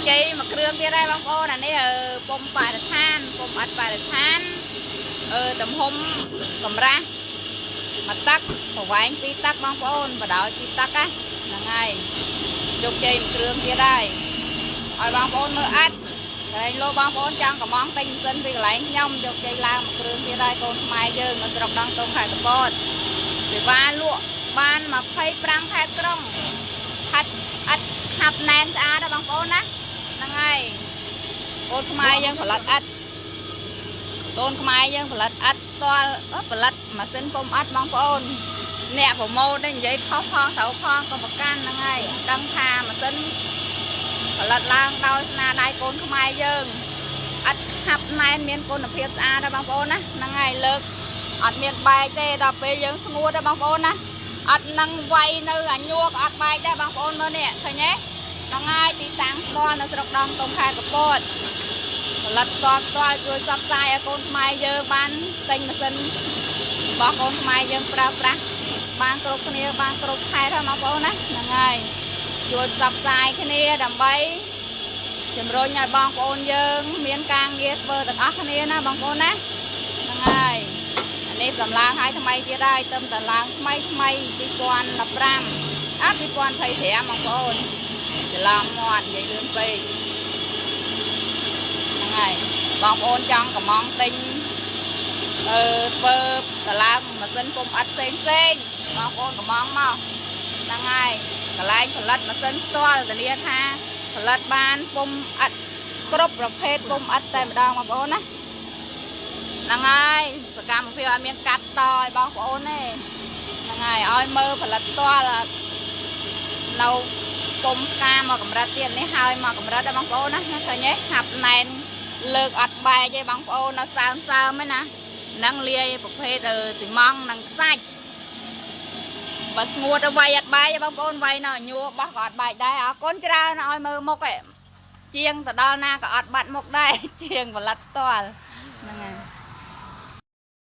ជ័យមួយគ្រឿងទៀតដែរបងប្អូនអានេះពុំបរិស្ថានពុំអត់បរិស្ថានទំហំកម្រាស់មួយទឹកប្រវែង2ទឹកបងប្អូនបដោយ2ទឹកហ្នឹងហើយជោគជ័យមួយគ្រឿងទៀតហើយឲ្យបងប្អូនមើលអត់កន្លែងលោកបងប្អូនចង់កំងទិញម៉ាស៊ីនពីកន្លែងខ្ញុំជោគជ័យឡើងមួយគ្រឿងទៀតហើយកូនខ្មែរយើងនៅស្រុកដងតុងខេត្តកពតសេវាលក់បាន25ខេត្តក្រុងហាត់អត់ហាប់ណែនស្អាតបងប្អូនណាហ្នឹងហើយកូនខ្មែរយើងផលិតអត់កូនខ្មែរយើងផលិតអត់ផ្ទាល់ផលិតម៉ាស៊ីនពុំអត់បងប្អូនអ្នកប្រម៉ូទនេះនិយាយខុសផងត្រូវផងក៏ប្រកាន់ហ្នឹងហើយដឹងថាម៉ាស៊ីនផលិតឡើងដោយស្នាដៃកូនខ្មែរយើងអត់ហាប់ណែនមានគុណភាពស្អាតដែរបងប្អូនណាហ្នឹងហើយលើកអត់មានបែកទេដល់ពេលយើងស្ងួតដែរបងប្អូនណាអត់នឹងវាយនៅអាញួរក៏អត់បែកដែរបងប្អូនមើលនេះឃើញទេហ្នឹងហើយទីតាំងផ្ទាល់នៅស្រុកដងតុងខេត្តកពតផលិតផ្ទាល់ផ្ទាល់ជួយផ្សព្វផ្សាយឲ្យកូនខ្មែរយើងបានទិញម៉ាស៊ីនរបស់កូនខ្មែរយើងប្រើប្រាស់បានគ្រប់គ្នាបានគ្រប់ខេត្តហ្នឹងបងប្អូនណាហ្នឹងហើយជួយផ្សព្វផ្សាយគ្នាដើម្បីជំរុញឲ្យបងប្អូនយើងមានការងារធ្វើទាំងអស់គ្នាណាបងប្អូនណាហ្នឹងហើយអានេះសម្ឡើងឲ្យថ្មីទៀតហើយទៅតែឡើងថ្មីថ្មី2015អា2025បងប្អូនច្រឡំមាត់និយាយលឿនពេកហ្នឹងហើយបងប្អូនចង់កំងទិញធ្វើសាឡាម៉ាស៊ីនពុំអត់ផ្សេងផ្សេងបងប្អូនកំងមកហ្នឹងហើយកន្លែងផលិតម៉ាស៊ីនផ្ទាល់ធានាថាផលិតបានពុំអត់គ្រប់ប្រភេទពុំអត់តែម្ដងបងប្អូនណាហ្នឹងហើយសកម្មភាពអត់មានកាត់តឲ្យបងប្អូនទេហ្នឹងហើយឲ្យមើលផលិតផ្ទាល់នៅពុំផ្កាមកកម្រិតទៀតនេះហើយមកកម្រិតដែរបងប្អូនណាឃើញទេហាប់ណែនលើកអត់បែកទេបងប្អូននៅសើមសើមឯណាហ្នឹងលាយប្រភេទស៊ីម៉ង់និងខ្សាច់បើស្ងួតទៅវាយអត់បែកទេបងប្អូនវាយនៅញួរបោះក៏អត់បែកដែរអរគុណច្រើនឲ្យមើលមុខឯងជាងទៅដល់ណាក៏អត់បាត់មុខដែរជាងផលិតផ្ទាល់ហ្នឹង